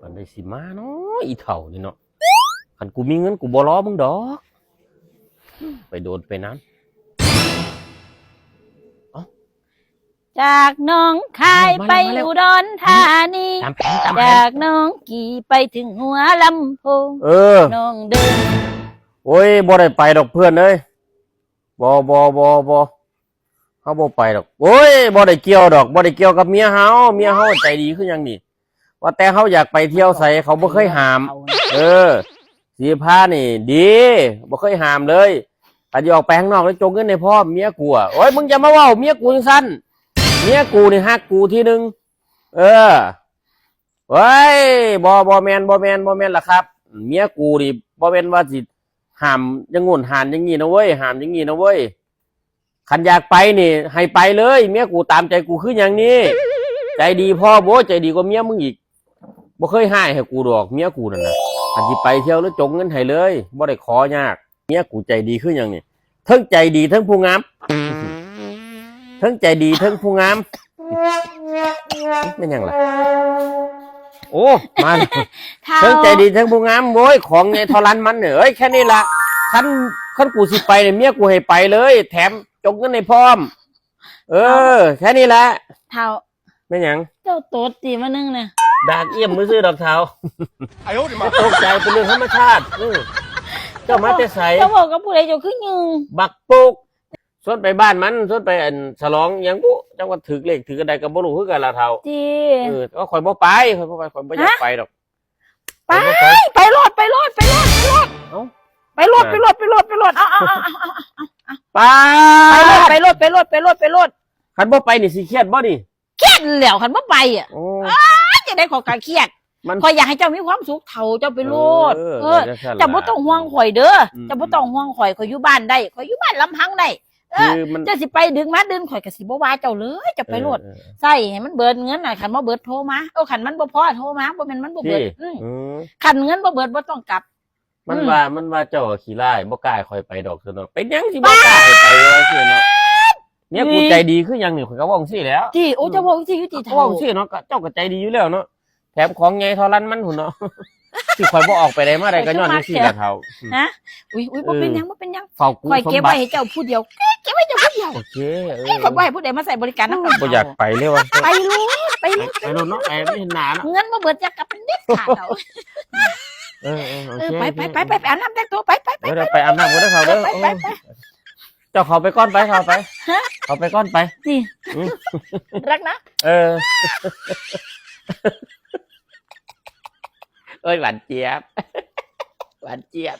ປານໃດຊິມາເນາະ ອີເຖົ້ານີ້ເນາະ. ຄັນກູມີເງິນກູບໍ່ລໍມຶງດອກ ໄປໂດນໄປນານ. ເອົ້າ ຈາກໜອງຄາຍໄປອຸດອນທານີ ຕາມແຜນ ຕາມແຜນ ຈາກໜອງກີໄປເຖິງຫົວລຳໂພງ ເອີ ນ້ອງເດີນ. ໂອ້ຍ ບໍ່ໄດ້ໄປດອກເພື່ອນເອີຍ. ບໍ່ ບໍ່ ບໍ່ ບໍ່ ເຮົາບໍ່ໄປດອກ. ໂອ້ຍ ບໍ່ໄດ້ກ່ຽວດອກ ບໍ່ໄດ້ກ່ຽວກັບເມຍເຮົາ. ເມຍເຮົາໃຈດີຄືຫຍັງນີ້. ວ່າແຕ່ເຮົາຢາກໄປທ່ຽວໃສ ເຂົາບໍ່ເຄີຍຫ້າມ. ເອີ ສີພານີ້ດີ ບໍ່ເຄີຍຫ້າມເລີຍ. ຄັນຊິອອກໄປຂ້າງນອກແລ້ວ ຈົ່ງເງິນໃຫ້ພ້ອມ. ເມຍກູ ໂອ້ຍ ມຶງຢ່າມາເວົ້າເມຍກູຈັ່ງຊັ້ນ. ເມຍກູນີ້ຮັກກູທີໜຶ່ງ. ເອີ ເອີຍ ບໍ່ ບໍ່ແມ່ນ ບໍ່ແມ່ນ ບໍ່ແມ່ນລະຄັບ. ເມຍກູນີ້ບໍ່ແມ່ນວ່າຊິຫ້າມຢ່າງໂນ້ນຫ້າມຢ່າງນີ້ນະເວີຍ ຫ້າມຢ່າງນີ້ນະເວີຍ. ຄັນຢາກໄປນີ້ໃຫ້ໄປເລີຍ. ເມຍກູຕາມໃຈກູຄືຫຍັງນີ້. ໃຈດີພໍບໍ່? ໃຈດີກວ່າເມຍມຶງອີກ. ບໍ່ເຄີຍຮ້າຍໃຫ້ກູດອກ ເມຍກູນັ້ນນະ. ຄັນຊິໄປທ່ຽວແລ້ວ ຈົ່ງເງິນໃຫ້ເລີຍ ບໍ່ໄດ້ຂໍຍາກ. ເມຍກູໃຈດີຄືຫຍັງນີ້. ເທິງໃຈດີເທິງຜູ້ງາມ ເທິງໃຈດີເທິງຜູ້ງາມ. ແມ່ນຫຍັງລະ? ໂອ້ ມາແລ້ວ ເທິງໃຈດີເທິງຜູ້ງາມ. ໂອ້ຍ ຂອງໃຫຍ່ທໍ່ລັນມັນເອີຍ ແຄ່ນີ້ລະ. ຄັນ ຄັນກູຊິໄປນີ້ ເມຍກູໃຫ້ໄປເລີຍ ແຖມ ຈົ່ງເງິນໃຫ້ພ້ອມ. ເອີ ເອົ້າ ແຄ່ນີ້ລະ ເຖົ້າ. ແມ່ນຫຍັງ? ເຈົ້າຕົດຕິມື້ໜຶ່ງນະ. ດາກອ່ຽມຊື່ໆດອກເຖົ້າ. ອາໂຍ ຕົກໃຈ ເປັນເລື່ອງທຳມະຊາດ. ເອີ ເຈົ້າມາແຕ່ໃສ? ເຈົ້າເວົ້າກັບຜູ້ໃດ? ເຈົ້າຄືຍືງ ບັກປຸກ. ຊວນໄປບ້ານມັນ ຊວນໄປ ອັນ ສະຫຼອງຫຍັງບຸ ຈັກວ່າຖືກເລກຖືກອັນໃດກໍບໍ່ຮູ້ຄືກັນລະເຖົ້າ. ຕິ? ເອີ ຂ້ອຍບໍ່ໄປ ຂ້ອຍບໍ່ໄປ ຂ້ອຍບໍ່ຢາກໄປດອກ. ໄປ ໄປໂລດ ໄປໂລດ ໄປໂລດ ໄປໂລດ. ເອົ້າ ໄປໂລດ ໄປໂລດ ໄປໂລດ ໄປໂລດ. ເອົາ ເອົາ ເອົາ ໄປ ໄປໂລດ ໄປໂລດ ໄປໂລດ ໄປໂລດ. ຄັນບໍ່ໄປນີ້ຊິຄຽດບໍ່ນີ້? ຄຽດແລ້ວ ຄັນບໍ່ໄປອະ. ໂອ້ ອ້າຍ ຈັ່ງໃດຂ້ອຍກໍຄຽດ. ມັນ ຂ້ອຍຢາກໃຫ້ເຈົ້າມີຄວາມສຸກເຖົ້າ ເຈົ້າໄປໂລດ. ເອີ ເອີ ເຈົ້າບໍ່ຕ້ອງຫ່ວງຂ້ອຍເດີ. ອືມ ເຈົ້າບໍ່ຕ້ອງຫ່ວງຂ້ອຍ ຂ້ອຍຢູ່ບ້ານໄດ້ ຂ້ອຍຢູ່ບ້ານລຳພັງໄດ້. ເອີ ຄືມັນ ເຈົ້າຊິໄປດຶກມາດື່ນ ຂ້ອຍກໍຊິບໍ່ວ່າເຈົ້າເລີຍ ເຈົ້າໄປໂລດ. ເອີ ເອີ ໃຊ້ໃຫ້ມັນເບິດເງິນນະ. ຄັນບໍ່ເບິດໂທມາ. ໂອ້ ຄັນມັນບໍ່ພໍໂທມາ ບໍ່ແມ່ນມັນບໍ່ເບິດ. ຕິ? ອືມ ອືມ ຄັນເງິນບໍ່ເບິດບໍ່ຕ້ອງກັບ. ມັນ ອືມ ວ່າ ມັນວ່າເຈົ້າຂີ້ລ້າຍ ບໍ່ກ້າໃຫ້ຂ້ອຍໄປດອກ ຊັ້ນເນາະ. ເປັນຫຍັງຊິບໍ່ກ້າໃຫ້ໄປວ່າຊີ້ເນາະ? ເມຍກູໃຈດີຄືຫຍັງນີ້ ຂ້ອຍກໍເວົ້າຈັ່ງຊີ້ແຫຼະ. ຕິ? ໂອ້ ເຈົ້າເວົ້າຈັ່ງຊີ້ຢູ່ຕິເຖົ້າ? ເວົ້າຈັ່ງຊີ້ເນາະ ກໍເຈົ້າກໍໃຈດີຢູ່ແລ້ວເນາະ. ແຖມຂອງໃຫຍ່ທໍ່ລັນມັນພຸ້ນເນາະ. ທີ່ຂ້ອຍບໍ່ອອກໄປໃດມາໃດກໍຍ້ອນຈັ່ງຊີ້ລະເຖົ້າ. ຮະ? ອຸ້ຍ ອຸ້ຍ ບໍ່ເປັນຫຍັງ ບໍ່ເປັນຫຍັງ. ເຝົ້າກູສົມບັດ ຂ້ອຍເກັບໄວ້ໃຫ້ເຈົ້າຜູ້ດຽວ ເກັບໄວ້ເຈົ້າຜູ້ດຽວ. ໂອເຄ ເອີ ຂ້ອຍບໍ່ໃຫ້ຜູ້ໃດມາໃຊ້ບໍລິການນຳ. ບໍ່ຢາກໄປເລີຍວ່າ. ໄປໂລດ ໄປໂລດ ໄປໂລດເນາະ ໄປບໍ່ເຫັນໜ້າເນາະ. ເງິນບໍ່ເບິດຢ່າກັບເດັດຂາດເອົາ. ເອີ ເອີ ໂອເຄ ໄປ ໄປ ໄປ ໄປອາບນ້ຳແຕ່ງຕົວ ໄປ ໄປ ໄປ ໄປ ໄປອາບນ້ຳກ່ອນເດີເຖົ້າເດີ. ໄປ ໄປ ໄປ ເຈົ້າເຂົ້າໄປກ່ອນໄປ ເຂົ້າໄປ. ຮະ? ເຂົ້າໄປກ່ອນໄປ. ນີ້ ອືມ ລັກນະ. ເອີ ເອີຍ ຫວານຈຽບ ຫວານຈຽບ.